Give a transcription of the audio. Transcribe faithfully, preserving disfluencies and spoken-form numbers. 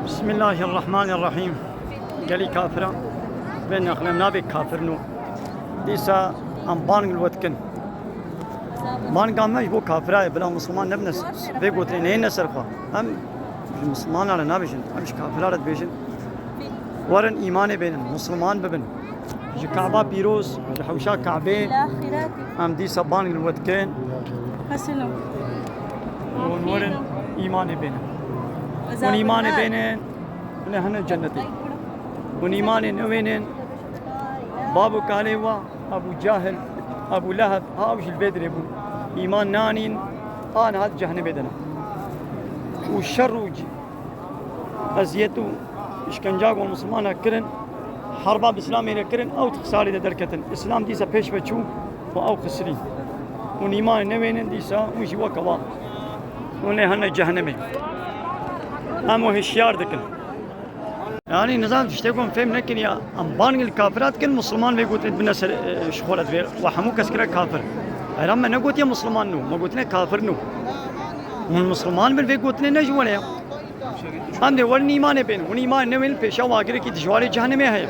Bismillahirrahmanirrahim. Gelî kafira vê nexlem nabê kafir nû. Dîsa em bang li we dikin. Banga me ji bo kafira ye, bila Misliman nebine s-, s-, vê gotinê neyêne ser xwe. Em ji Mislimana re nabêjin, em ji kafira re dibêjin. Werin îmanê bênin, Misliman bibin. Ji Kaba pîroz, ji hewşa Kabê, em dîsa bang li we dikin. Hûn werin îmanê bênin. Hûn îmanê bênin, hûn ê hene cennetê. Hûn îmanê newênin, bab û kalê wa, Ebû Cahil, Ebû Leheb, ha ew jî li vê dirê bûn. Îman nanîn, a niha di cehennemê de ne. Û şer û c-, eziyet û îşkenca ku Mislimana kirin, herba bi Îslamê re kirin, ew di xisarê de derketin. Îslam dîsa pêş ve çû û ew xisirî. Hûn îmanê newênin dîsa, hûn jî weke wan. Hûn ê hene cehennemê. Em û hişyar dikin. Yani nizam tiştê ku em fêm nekin ya. Em bang li kafira dikin, Misliman vê gotinê dibine ser, e, ji xwe re divê. Wa hemû kes kire kafir. Hayran me negotiye Misliman nû, me gotine kafir nû. Hûn Misliman bin vê gotinê ne ji we re ya. Em dê werin îmanê bên. Hûn îmanê newên pêşa wagirekî dijwarê cehennemê heye.